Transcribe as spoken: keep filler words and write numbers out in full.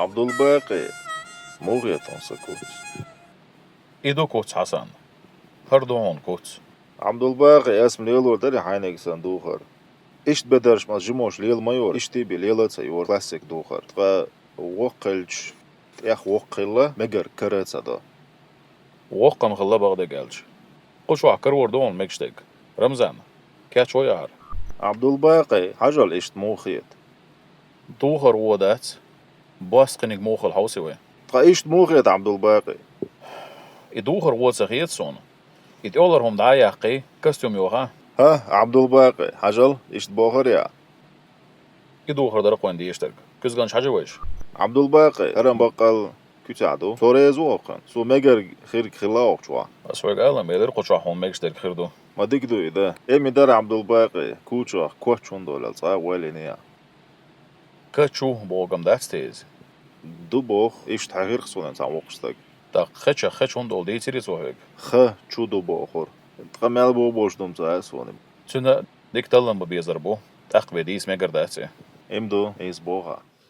Ӏабдулбакъи, муха хета хьуна сан куц? И ду куц, Хьасан. ХӀара ду хьуна куц. Ӏабдулбакъи, ас-м лелор дара хьайниг сан духар. Иштта бедарш-м ас жимош лела ма йора, иштта бен лела а ца йора классик духар. Ткъа воккха хилча, тӀех воккха хилла, мегар кара а ца до. Воккха-м хилла, бакъдерг аьлча. Кху чохь карор ду хьуна мегаш дерг. Рамзан, кечвой ахьара? Ӏабдулбакъи, хьажал, иштта муха хета? Духар вон дац, бос кхиниг муха хила хьовсий вай? Ткъа иштта муха хета, Ӏабдулбакъи? И духар вон ца хета суна. И тӀехулара хӀума дӀа а яккхий, костюм йохий? ХӀа, Ӏабдулбакъи, хьажал, иштта бохурий ахь? И духар дара-кх вайна дезаш дерг. Куьзганаш хьажий вайша? Ӏабдулбакъи, хӀара-м баккъал куьцехь ду. Со реза ву хӀокхунна. Суна мегар хирг хилла хӀокху чохь. Ас хьоьга ала-м, элира, кху чохь хьуна мегаш дерг хир ду. Ма дика ду и дан. Э, ма дара, Ӏабдулбакъи, кучах коч хӀунда олу аьлла цкъа а ойла йиний ахь? Кочу бохург-м дац те иза? Ду боху, иштта хьаьхира-кх суна цхьана воккхачу стага. ТӀаккха кочу, кочу хӀунда олу дийцирий цо хьоьга? Кочу ду бохура. Ткъа мел боху бохуш ду-м ца хаьа суна. Цуьнан дика таллам бан безар бу, тӀаккха бен дийца мегар дац и. Ма ду, иза боху ахь.